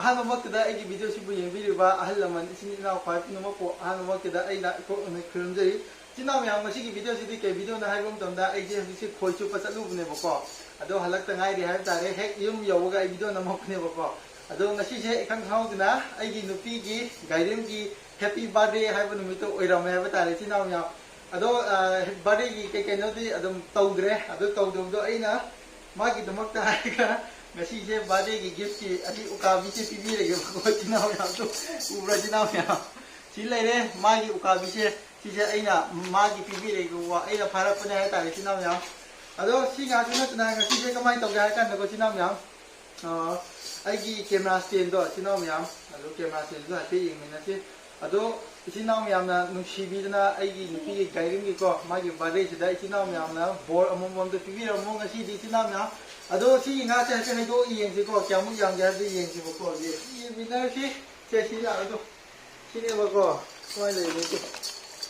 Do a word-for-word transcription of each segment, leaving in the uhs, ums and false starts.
ꯑꯍꯥꯟꯕꯃꯛꯇꯗ ꯑꯩꯒꯤ ꯚꯤꯗꯤꯑꯣꯁꯤꯕꯨ ꯌꯦꯡꯕꯤꯔꯤꯕ ꯑꯍꯜ ꯂꯃꯟ, ꯏꯆꯤꯟ ꯏꯅꯥꯎ, ꯈ꯭ꯋꯥꯏ ꯄꯨꯝꯅꯃꯛꯄꯨ ꯑꯍꯥꯟꯕꯃꯛꯇꯗ ꯑꯩꯅ ꯏꯀꯣꯛꯅꯅ ꯈꯨꯔꯨꯝꯖꯔꯤ꯫ ꯏꯆꯤꯟ ꯏꯅꯥꯎ ꯃꯌꯥꯝ, ꯉꯁꯤꯒꯤ ꯚꯤꯗꯤꯑꯣꯁꯤꯗꯤ ꯀꯩ ꯚꯤꯗꯤꯑꯣꯅꯣ ꯍꯥꯏꯕ ꯃꯇꯝꯗ, ꯑꯩꯁꯦ ꯍꯧꯖꯤꯛꯁꯦ ꯈꯣꯏ ꯆꯨꯞꯄ ꯆꯠꯂꯨꯕꯅꯦꯕꯀꯣ꯫ ꯑꯗꯣ ꯍꯜꯂꯛꯇ ꯉꯥꯏꯔꯤ ꯍꯥꯏꯕ ꯇꯥꯔꯦ, ꯍꯦꯛ ꯌꯨꯝ ꯌꯧꯕꯒ ꯑꯩ ꯚꯤꯗꯤꯑꯣ ꯅꯝꯃꯛꯄꯅꯦꯕꯀꯣ꯫ ꯑꯗꯣ ꯉꯁꯤꯁꯦ ꯏꯈꯪ ꯈꯪꯍꯧꯗꯅ ꯑꯩꯒꯤ ꯅꯨꯄꯤꯒꯤ ꯒꯥꯏꯔꯦꯝꯒꯤ ꯍꯦꯄꯤ ꯕꯥꯔꯗꯦ ꯍꯥꯏꯕ ꯅꯨꯃꯤꯠꯇꯣ ꯑꯣꯏꯔꯝꯃꯦ ꯍꯥꯏꯕ ꯇꯥꯔꯦ, ꯏꯆꯤꯟ ꯏꯅꯥꯎ ꯃꯌꯥꯝ꯫ ꯑꯗꯣ, ꯑ, ꯕꯥꯔꯗꯦꯒꯤ ꯀꯩ ꯀꯩꯅꯣꯗꯤ ꯑꯗꯨꯝ ꯇꯧꯗ꯭ꯔꯦ꯫ ꯑꯗꯨ ꯇꯧꯗꯕꯗꯣ ꯑꯩꯅ ꯃꯥꯒꯤꯗꯃꯛꯇ ꯍꯥꯏꯔꯒ ꯉꯁꯤꯁꯦ ꯕꯥꯔꯗꯦꯒꯤ ꯒꯤꯐꯀꯤ ꯑꯁꯤ ꯎꯀꯥꯕꯤꯁꯦ ꯄꯤꯕꯤꯔꯒꯦꯕꯀꯣ, ꯏꯆꯤꯟ ꯏꯅꯥꯎ ꯃꯌꯥꯝꯗꯣ꯫ ꯎꯕ꯭ꯔꯥ, ꯏꯆꯤꯟ ꯏꯅꯥꯎ ꯃꯌꯥꯝ? ꯁꯤ ꯂꯩꯔꯦ, ꯃꯥꯒꯤ ꯎꯀꯥꯕꯤꯁꯦ꯫ ꯁꯤꯁꯦ ꯑꯩꯅ ꯃꯥꯒꯤ ꯄꯤꯕꯤꯔꯒꯦꯀꯣ, ꯑꯩꯅ ꯐꯥꯔꯛꯄꯅꯦ ꯍꯥꯏꯇꯥꯔꯦ, ꯏꯆꯤꯟ ꯏꯅꯥꯎ ꯃꯌꯥꯝ꯫ ꯑꯗꯣ ꯁꯤ ꯉꯥꯛꯇ ꯅꯠꯇꯅ ꯉꯁꯤꯁꯦ ꯀꯃꯥꯏꯅ ꯇꯧꯒꯦ ꯍꯥꯏ ꯀꯥꯟꯗꯀꯣ, ꯏꯆꯤꯟ ꯏꯅꯥꯎ ꯃꯌꯥꯝ, ꯑ, ꯑꯩꯒꯤ ꯀꯦꯃꯦꯔꯥ ꯁ꯭ꯇꯦꯟꯗꯣ, ꯏꯆꯤꯟ ꯏꯅꯥꯎ ꯃꯌꯥꯝ, ꯑꯗꯣ ꯀꯦꯃꯦꯔꯥ ꯁ꯭ꯇꯦꯟꯗꯨꯁꯨ ꯍꯥꯏꯐꯦꯠ ꯌꯦꯡꯃꯤꯟꯅꯁꯤ꯫ ꯑꯗꯣ ꯏꯆꯤꯟ ꯏꯅꯥꯎ ꯃꯌꯥꯝꯅ ꯅꯨꯡꯁꯤꯕꯤꯗꯅ ꯑꯩꯒꯤ ꯅꯨꯄꯤꯒꯤ ꯒꯥꯏꯔꯤꯝꯒꯤꯀꯣ, ꯃꯥꯒꯤ ꯕꯥꯔꯗꯦꯁꯤꯗ ꯏꯆꯤꯟ ꯏꯅꯥꯎ ꯃꯌꯥꯝꯅ ꯕꯣꯔ ꯑꯃꯃꯝꯗ ꯄꯤꯕꯤꯔꯝꯃꯣ ꯉꯁꯤꯗꯤ, ꯏꯆꯤꯟ ꯏꯅꯥꯎ ꯃꯌꯥꯝ꯫ ꯑꯗꯣ ꯁꯤꯒꯤ ꯉꯥꯁꯦ ꯍꯥꯏꯐꯦꯠ ꯍꯩꯗꯣꯛꯑ ꯌꯦꯡꯁꯤꯀꯣ, ꯀꯌꯥꯃꯨꯛ ꯌꯥꯝꯒꯦ ꯍꯥꯏꯕꯗꯨ ꯌꯦꯡꯁꯤꯕꯀꯣ꯫ ꯍꯧꯖꯤꯛ ꯌꯦꯡꯃꯤꯟꯅꯔꯁꯤ꯫ ꯁꯦ, ꯁꯤ ꯂꯥꯛꯑꯣ꯫ ꯁꯤꯅꯦꯕꯀꯣ, ꯁꯨꯃꯥꯏꯅ ꯂꯩꯕꯅꯤ꯫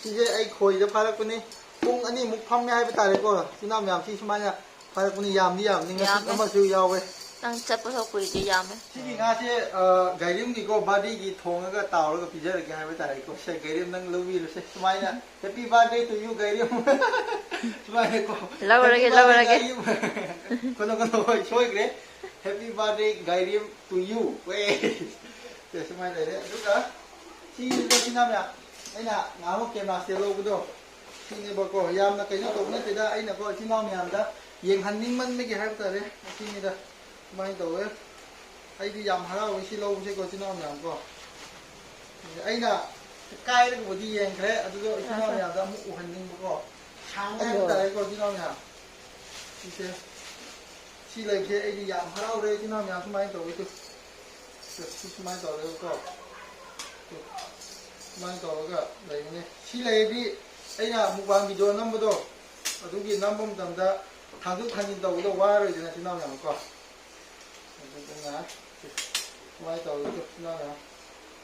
ꯁꯤꯁꯦ ꯑꯩ ꯈꯣꯏꯗ ꯐꯥꯔꯛꯄꯅꯤ꯫ ꯄꯨꯡ ꯑꯅꯤꯃꯨꯛ ꯐꯝꯃꯦ ꯍꯥꯏꯕ ꯇꯥꯔꯦꯀꯣ, ꯏꯆꯤꯟ ꯏꯅꯥꯎ ꯃꯌꯥꯝ꯫ ꯁꯤ ꯁꯨꯃꯥꯏꯅ ꯐꯥꯔꯛꯄꯅꯤ꯫ ꯌꯥꯝꯗꯤ ꯌꯥꯝꯅꯤ, ꯉꯁꯤ ꯌꯥꯝꯃꯦ꯫ ꯑꯃꯁꯨ ꯌꯥꯎꯋꯦ꯫ ꯅꯪ ꯆꯠꯄ ꯊꯣꯛꯄꯩꯗꯤ ꯌꯥꯝꯃꯦ꯫ ꯁꯤꯒꯤ ꯉꯥꯁꯦ, ꯑ, ꯒꯥꯏꯔꯤꯝꯒꯤꯀꯣ, ꯕꯥꯔꯗꯦꯒꯤ ꯊꯣꯡꯉꯒ ꯇꯥꯎꯔꯒ ꯄꯤꯖꯔꯒꯦ ꯍꯥꯏꯕ ꯇꯥꯔꯦꯀꯣ꯫ ꯁꯦ, ꯒꯥꯏꯔꯤꯝ, ꯅꯪ ꯂꯧꯕꯤꯔꯣꯁꯦ꯫ ꯁꯨꯃꯥꯏꯅ, "Happy birthday to you, ꯒꯥꯏꯔꯤꯝ"꯫ ꯁꯨꯃꯥꯏꯅꯀꯣ꯫ ꯂꯧꯔꯒꯦ, "Happy birthday, ꯂꯧꯔꯒꯦ꯫ ꯒꯥꯏꯔꯤꯝ"꯫ ꯀꯩꯅꯣ, ꯀꯩꯅꯣ, ꯍꯣꯏ, ꯁꯣꯏꯈ꯭ꯔꯦ꯫ "Happy birthday, ꯒꯥꯏꯔꯤꯝ, to you"꯫ ꯋꯦ꯫ ꯁꯦ, ꯁꯨꯃꯥꯏꯅ ꯂꯩꯔꯦ꯫ ꯑꯗꯨꯒ ꯁꯤꯗ ꯁꯤꯅ ꯃꯌꯥꯝ ꯑꯩꯅ ꯉꯥꯏꯍꯥꯛ ꯀꯦꯃꯦꯔꯥꯁꯦ ꯂꯧꯕꯗꯣ, ꯁꯤꯅꯦꯕꯀꯣ꯫ ꯌꯥꯝꯅ ꯀꯩꯅꯣ ꯇꯧꯕ ꯅꯠꯇꯦꯗ, ꯑꯩꯅꯀꯣ ꯏꯆꯤꯟ ꯏꯅꯥꯎ ꯃꯌꯥꯝꯗ ꯌꯦꯡꯍꯟꯅꯤꯡꯃꯟꯕꯒꯤ ꯍꯥꯏꯕ ꯇꯥꯔꯦ꯫ ꯑꯁꯤꯅꯤꯗ, ꯁꯨꯃꯥꯏꯅ ꯇꯧꯋꯦ꯫ ꯑꯩꯗꯤ ꯌꯥꯝ ꯍꯔꯥꯎꯋꯦ ꯁꯤ ꯂꯧꯕꯁꯦꯀꯣ, ꯏꯆꯤꯟ ꯏꯅꯥꯎ ꯃꯌꯥꯝꯀꯣ꯫ ꯑꯩꯅ ꯀꯥꯏꯔꯒꯕꯨꯗꯤ ꯌꯦꯡꯈ꯭ꯔꯦ, ꯑꯗꯨꯗꯣ ꯏꯆꯤꯟ ꯏꯅꯥꯎ ꯃꯌꯥꯝꯗ ꯑꯃꯨꯛ ꯎꯍꯟꯅꯤꯡꯕꯀꯣ꯫ ꯍꯥꯏꯕ ꯇꯥꯔꯦꯀꯣ, ꯏꯆꯤꯟ ꯏꯅꯥꯎ ꯃꯌꯥꯝ꯫ ꯁꯤꯁꯦ, ꯁꯤ ꯂꯩꯕꯁꯦ ꯑꯩꯗꯤ ꯌꯥꯝ ꯍꯔꯥꯎꯔꯦ, ꯏꯆꯤꯟ ꯏꯅꯥꯎ ꯃꯌꯥꯝ꯫ ꯁꯨꯃꯥꯏꯅ ꯇꯧꯋꯤ ꯇꯨ꯫ ꯁꯤ ꯁꯨꯃꯥꯏꯅ ꯇꯧꯔꯒꯀꯣ꯫ ꯁꯨꯃꯥꯏꯅ ꯇꯧꯔꯒ ꯂꯩꯕꯅꯦ꯫ ꯁꯤ ꯂꯩꯔꯗꯤ ꯑꯩꯅ ꯃꯨꯛꯕꯥꯡ ꯚꯤꯗꯤꯑꯣ ꯅꯝꯕꯗꯣ, ꯑꯗꯨꯒꯤ ꯅꯝꯕ ꯃꯇꯝꯗ ꯊꯥꯡꯗꯣꯛ ꯊꯥꯡꯖꯤꯟ ꯇꯧꯕꯗꯣ ꯋꯥꯔꯣꯏꯗꯅ, ꯏꯆꯤꯟ ꯏꯅꯥꯎ ꯃꯌꯥꯝꯀꯣ꯫ ꯑꯗꯨꯗꯨꯅ ꯁꯨꯃꯥꯏꯅ ꯇꯧꯔꯒ, ꯏꯆꯤꯟ ꯏꯅꯥꯎ ꯃꯌꯥꯝ꯫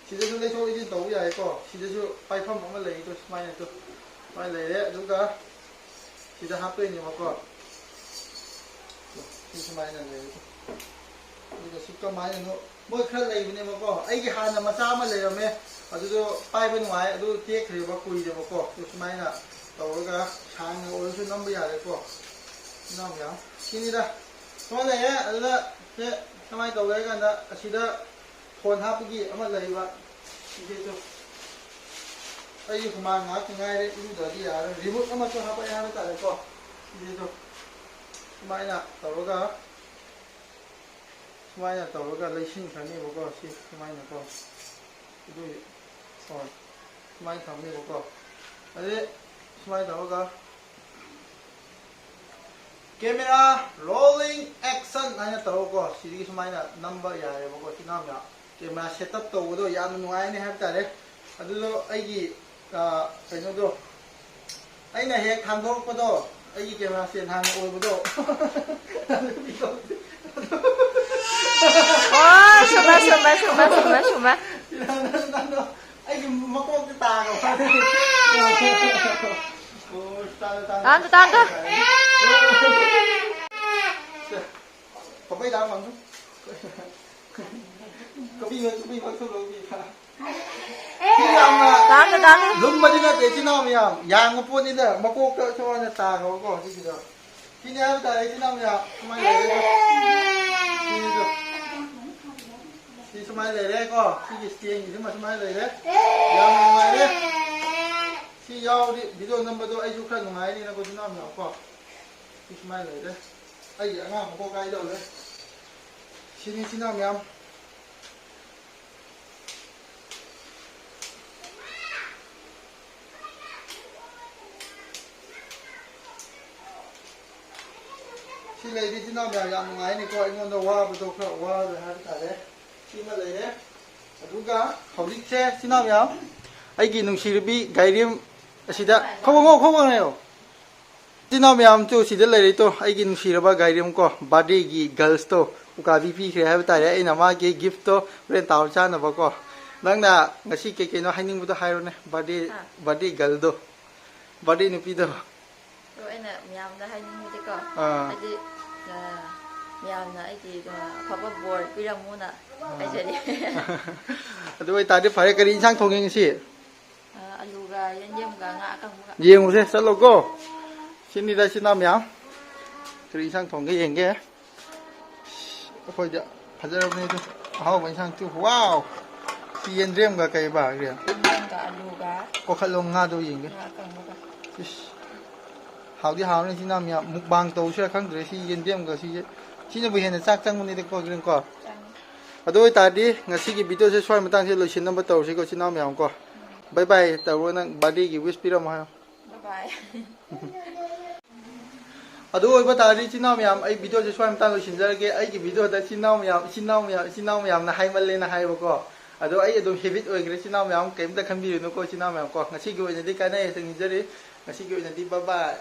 ꯁꯤꯗꯁꯨ ꯂꯩꯊꯣꯛ ꯂꯩꯁꯤꯟ ꯇꯧꯕ ꯌꯥꯏꯀꯣ꯫ ꯁꯤꯗꯁꯨ ꯄꯥꯏꯐꯝ ꯑꯃ ꯂꯩ, ꯇꯨ, ꯁꯨꯃꯥꯏꯅ ꯇꯨ꯫ ꯁꯨꯃꯥꯏꯅ ꯂꯩꯔꯦ꯫ ꯑꯗꯨꯒ ꯁꯤꯗ ꯍꯥꯞꯇꯣꯏꯅꯦꯕꯀꯣ꯫ ꯁꯤ ꯁꯨꯃꯥꯏꯅ ꯂꯩꯔꯦ꯫ ꯑꯗꯨꯒ ꯁꯤ ꯀꯃꯥꯏꯅꯅꯣ ꯃꯣꯏ ꯈꯔ ꯂꯩꯕꯅꯦꯕꯀꯣ꯫ ꯑꯩꯒꯤ ꯍꯥꯟꯅ ꯃꯆꯥ ꯑꯃ ꯂꯩꯔꯝꯃꯦ, ꯑꯗꯨꯗꯣ ꯄꯥꯏꯕ ꯅꯨꯡꯉꯥꯏ, ꯑꯗꯨ ꯇꯦꯛꯈ꯭ꯔꯦꯕ, ꯀꯨꯏꯔꯦꯕꯀꯣ꯫ ꯑꯗꯨ ꯁꯨꯃꯥꯏꯅ ꯇꯧꯔꯒ ꯁꯥꯡꯅ ꯑꯣꯏꯔꯁꯨ ꯅꯝꯕ ꯌꯥꯔꯦꯀꯣ꯫ ꯏꯅꯥꯎ ꯃꯌꯥꯝ, ꯁꯤꯅꯤꯗ꯫ ꯁꯨꯃꯥꯏꯅ ꯂꯩꯔꯦ꯫ ꯑꯗꯨꯗ ꯁꯦ ꯀꯃꯥꯏꯅ ꯇꯧꯒꯦ ꯍꯥꯏ ꯀꯥꯟꯗ, ꯑꯁꯤꯗ ꯐꯣꯟ ꯍꯥꯞꯄꯒꯤ ꯑꯃ ꯂꯩꯕ, ꯁꯤꯁꯨ ꯑꯩꯒꯤ ꯍꯨꯃꯥꯡ ꯉꯥꯏꯍꯥꯛꯇ ꯉꯥꯏꯔꯦ, ꯏꯔꯨꯗ꯭ꯔꯗꯤ ꯌꯥꯔꯣꯏ꯫ ꯔꯤꯃꯣꯠ ꯑꯃꯁꯨ ꯍꯥꯞꯄꯛꯑꯦ ꯍꯥꯏꯕ ꯇꯥꯔꯦꯀꯣ꯫ ꯁꯤꯁꯨ ꯁꯨꯃꯥꯏꯅ ꯇꯧꯔꯒ, ꯁꯨꯃꯥꯏꯅ ꯇꯧꯔꯒ ꯂꯩꯁꯤꯟꯈ꯭ꯔꯅꯦꯕꯀꯣ꯫ ꯁꯤ ꯁꯨꯃꯥꯏꯅꯀꯣ꯫ ꯑꯗꯨꯒꯤ, ꯍꯣꯏ, ꯁꯨꯃꯥꯏꯅ ꯊꯝꯅꯦꯕꯀꯣ꯫ ꯑꯗꯩ ꯁꯨꯃꯥꯏꯅ ꯇꯧꯔꯒ camera rolling action ꯍꯥꯏꯅ ꯇꯧꯔꯒꯀꯣ, ꯁꯤꯗꯒꯤ ꯁꯨꯃꯥꯏꯅ ꯅꯝꯕ ꯌꯥꯔꯦꯕꯀꯣ꯫ ꯏꯆꯤꯟ ꯏꯅꯥꯎ ꯃꯌꯥꯝ, camera setup ꯇꯧꯕꯗꯣ ꯌꯥꯝꯅ ꯅꯨꯡꯉꯥꯏꯅꯤ ꯍꯥꯏꯕ ꯇꯥꯔꯦ꯫ ꯑꯗꯨꯗꯣ ꯑꯩꯒꯤ, ꯑ, ꯀꯩꯅꯣꯗꯣ, ꯑꯩꯅ ꯍꯦꯛ ꯊꯥꯡꯗꯣꯔꯛꯄꯗꯣ, ꯑꯩꯒꯤ camera stand ꯍꯥꯟꯅ ꯑꯣꯏꯕꯗꯣ꯫ ꯑꯣ, ꯁꯨꯝꯕ, ꯁꯨꯝꯕ, ꯁꯨꯝꯕ, ꯁꯨꯝꯕ, ꯁꯨꯝꯕ꯫ ꯅꯪꯗꯣ ꯑꯩꯒꯤ ꯃꯀꯣꯛꯇ ꯇꯥꯈ꯭ꯔꯕ꯫ ꯑꯣ, ꯇꯥꯔꯦ, ꯇꯥꯔꯦ꯫ ꯇꯥꯟꯗ, ꯇꯥꯟꯗ꯫ ꯁꯦ, ꯄꯄꯩ ꯇꯥ ꯃꯥꯟꯁꯨ꯫ ꯀꯕꯤ ꯃ-, ꯀꯕꯤ ꯃ ꯊꯣꯛꯂꯛꯎ, ꯀꯕꯤ ꯃ꯫ ꯁꯤ ꯌꯥꯝꯅ ꯇꯥꯟꯗ, ꯇꯥꯟꯗ꯫ ꯂꯨꯝꯕꯗꯤ ꯅꯠꯇꯦ, ꯏꯆꯤꯟ ꯏꯅꯥꯎ ꯃꯌꯥꯝ꯫ ꯌꯥꯡꯕ ꯄꯣꯠꯅꯤꯗ, ꯃꯀꯣꯛꯇ ꯁꯨꯃꯥꯏꯅ ꯇꯥꯈ꯭ꯔꯕꯀꯣ, ꯁꯤꯒꯤꯗꯣ꯫ ꯁꯤꯅꯦ ꯍꯥꯏꯕ ꯇꯥꯔꯦ, ꯏꯆꯤꯟ ꯏꯅꯥꯎ ꯃꯌꯥꯝ꯫ ꯁꯨꯃꯥꯏꯅ ꯂꯩꯔꯦꯀꯣ꯫ ꯁꯤꯁꯨ꯫ ꯁꯤ ꯁꯨꯃꯥꯏꯅ ꯂꯩꯔꯦꯀꯣ꯫ ꯁꯤꯒꯤ stand ꯁꯤꯃ ꯁꯨꯃꯥꯏꯅ ꯂꯩꯔꯦ꯫ ꯌꯥꯝ ꯅꯨꯡꯉꯥꯏꯔꯦ꯫ ꯁꯤ ꯌꯥꯎꯔꯗꯤ video ꯅꯝꯕꯗꯣ ꯑꯩꯁꯨ ꯈꯔ ꯅꯨꯡꯉꯥꯏꯅꯤꯅꯀꯣ, ꯏꯆꯤꯟ ꯏꯅꯥꯎ ꯃꯌꯥꯝ ꯀꯣ꯫ ꯁꯤ ꯁꯨꯃꯥꯏꯅ ꯂꯩꯔꯦ꯫ ꯑꯩꯒꯤ ꯑꯉꯥꯡ ꯃꯀꯣꯛ ꯀꯥꯏꯗꯧꯔꯦ꯫ ꯁꯤꯅꯤ ꯏꯆꯤꯟ ꯏꯅꯥꯎ ꯃꯌꯥꯝ꯫ ꯁꯤ ꯂꯩꯔꯤ ꯏꯆꯤꯟ ꯏꯅꯥꯎ ꯃꯌꯥꯝ, ꯌꯥꯝ ꯅꯨꯡꯉꯥꯏꯅꯤꯀꯣ꯫ ꯑꯩꯉꯣꯟꯗ ꯋꯥꯕꯗꯣ ꯈꯔ ꯋꯥꯔꯦ ꯍꯥꯏꯕ ꯇꯥꯔꯦ꯫ ꯁꯤꯃ ꯂꯩꯔꯦ꯫ ꯑꯗꯨꯒ ꯍꯧꯖꯤꯛꯁꯦ ꯏꯆꯤꯟ ꯏꯅꯥꯎ ꯃꯌꯥꯝ, ꯑꯩꯒꯤ ꯅꯨꯡꯁꯤꯔꯕꯤ ꯒꯥꯏꯔꯦꯝ ꯑꯁꯤꯗ ꯈꯧ ꯉꯥꯡꯉꯣ, ꯈꯧ ꯉꯥꯡꯉꯣ꯫ ꯏꯆꯤꯟ ꯏꯅꯥꯎ ꯃꯌꯥꯝꯁꯨ ꯁꯤꯗ ꯂꯩꯔꯦ ꯇꯣ, ꯑꯩꯒꯤ ꯅꯨꯡꯁꯤꯔꯕ ꯒꯥꯏꯔꯦꯝ ꯀꯣ, birthday ꯒꯤ girls ꯇꯣ ꯎꯀꯥꯕꯤ ꯄꯤꯈ꯭ꯔꯦ ꯍꯥꯏꯕ ꯇꯥꯔꯦ꯫ ꯑꯩꯅ ꯃꯥꯒꯤ gift ꯇꯣ ꯍꯣꯔꯦꯟ ꯇꯥꯎꯔ ꯆꯥꯅꯕꯀꯣ꯫ ꯅꯪꯅ ꯉꯁꯤ ꯀꯩ ꯀꯩꯅꯣ ꯍꯥꯏꯅꯤꯡꯕꯗꯣ ꯍꯥꯏꯔꯣꯅꯦ, birthday, ꯍꯥ? Birthday girl ꯗꯣ, birthday ꯅꯨꯄꯤꯗꯣ꯫ ꯑꯗꯣ ꯑꯩꯅ ꯃꯌꯥꯝꯗ ꯍꯥꯏꯅꯤꯡꯕꯗꯤꯀꯣ, ꯑꯥ꯫ ꯍꯥꯏꯗꯤ, ꯑ, ꯌꯥꯝꯅ ꯑꯩꯒꯤ ꯑꯐꯕ ꯕꯣꯔ ꯄꯤꯔꯝꯃꯨꯅ ꯍꯥꯏꯖꯔꯤ꯫ ꯑꯗꯨ ꯑꯣꯏꯇꯥꯔꯗꯤ ꯐꯔꯦ, ꯀꯔꯤ ꯏꯟꯁꯥꯡ ꯊꯣꯡꯉꯦ ꯉꯁꯤ? ꯑꯂꯨꯒ ꯌꯦꯟꯗꯦꯝꯒ ꯉꯥ ꯑꯀꯪꯕꯒ꯫ ꯌꯦꯡꯉꯨꯁꯦ, ꯆꯠꯂꯣꯀꯣ꯫ ꯁꯤꯅꯤꯗ ꯏꯆꯤꯟ ꯏꯅꯥꯎ ꯃꯌꯥꯝ, ꯀꯔꯤ ꯏꯟꯁꯥꯡ ꯊꯣꯡꯒꯦ ꯌꯦꯡꯒꯦ꯫ ꯑꯩꯈꯣꯏꯗꯤ ꯐꯖꯔꯕꯅꯤ ꯑꯗꯨ, ꯑꯍꯥꯎꯕ ꯏꯟꯁꯥꯡ ꯇꯨ꯫ ꯋꯥꯎ! ꯁꯤ ꯌꯦꯟꯗ꯭ꯔꯦꯝꯒ ꯀꯩꯕ? ꯌꯦꯟꯗꯦꯝꯒ ꯑꯂꯨꯒ ꯀꯣꯈꯠꯂꯣ ꯉꯥꯗꯣ ꯌꯦꯡꯒꯦ꯫ ꯉꯥ ꯑꯀꯪꯕꯒ꯫ ꯏꯁ, ꯍꯥꯎꯗꯤ ꯍꯥꯎꯔꯅꯤ ꯏꯆꯤꯟ ꯏꯅꯥꯎ ꯃꯌꯥꯝ꯫ ꯃꯨꯛꯕꯥꯡ ꯇꯧꯁꯤꯔꯥ ꯈꯪꯗ꯭ꯔꯦ ꯁꯤ ꯌꯦꯟꯗꯦꯝꯒ ꯁꯤꯁꯦ꯫ ꯁꯤꯅꯕꯨ ꯍꯦꯟꯅ ꯆꯥꯛ ꯆꯪꯕꯅꯤꯗꯀꯣ, ꯒ꯭ꯔꯤꯟ ꯀꯣ꯫ ꯆꯪꯉꯤ꯫ ꯑꯗꯨ ꯑꯣꯏꯇꯥꯔꯗꯤ ꯉꯁꯤꯒꯤ ꯚꯤꯗꯤꯑꯣꯁꯦ ꯁ꯭ꯋꯥꯏ ꯃꯇꯥꯡꯁꯦ ꯂꯣꯏꯁꯤꯟꯅꯕ ꯇꯧꯔꯁꯤꯀꯣ ꯏꯆꯤꯟ ꯏꯅꯥꯎ ꯃꯌꯥꯝ ꯀꯣ꯫ ꯕꯥꯏ ꯕꯥꯏ ꯇꯧꯔꯣ, ꯅꯪ ꯕꯥꯔꯗꯦꯒꯤ ꯋꯤꯁ ꯄꯤꯔꯝꯃꯣ ꯍꯥꯏꯌꯣ꯫ ꯕꯥꯏ ꯕꯥꯏ꯫ ꯑꯗꯨ ꯑꯣꯏꯕ ꯇꯥꯔꯗꯤ ꯏꯆꯤꯟ ꯏꯅꯥꯎ ꯃꯌꯥꯝ, ꯑꯩ ꯚꯤꯗꯤꯑꯣꯁꯦ ꯁ꯭ꯋꯥꯏ ꯃꯇꯥꯡ ꯂꯣꯏꯁꯤꯟꯖꯔꯒꯦ꯫ ꯑꯩꯒꯤ ꯚꯤꯗꯤꯑꯣꯗ ꯏꯆꯤꯟ ꯏꯅꯥꯎ ꯃꯌꯥꯝ, ꯏꯆꯤꯟ ꯏꯅꯥꯎ ꯃꯌꯥꯝ, ꯏꯆꯤꯟ ꯏꯅꯥꯎ ꯃꯌꯥꯝꯅ ꯍꯥꯏꯃꯜꯂꯦꯅ ꯍꯥꯏꯕꯀꯣ꯫ ꯑꯗꯣ ꯑꯩ ꯑꯗꯨꯝ ꯍꯦꯕꯤꯠ ꯑꯣꯏꯈ꯭ꯔꯦ ꯏꯆꯤꯟ ꯏꯅꯥꯎ ꯃꯌꯥꯝ, ꯀꯩꯝꯇ ꯈꯟꯕꯤꯔꯨꯅꯨꯀꯣ ꯏꯆꯤꯟ ꯏꯅꯥꯎ ꯃꯌꯥꯝ ꯀꯣ꯫ ꯉꯁꯤꯒꯤ ꯑꯣꯏꯅꯗꯤ ꯀꯥꯏꯅꯔꯦ, ꯅꯤꯡꯖꯔꯤ꯫ ꯉꯁꯤꯒꯤ ꯑꯣꯏꯅꯗꯤ ꯕꯥꯏ ꯕꯥꯏ꯫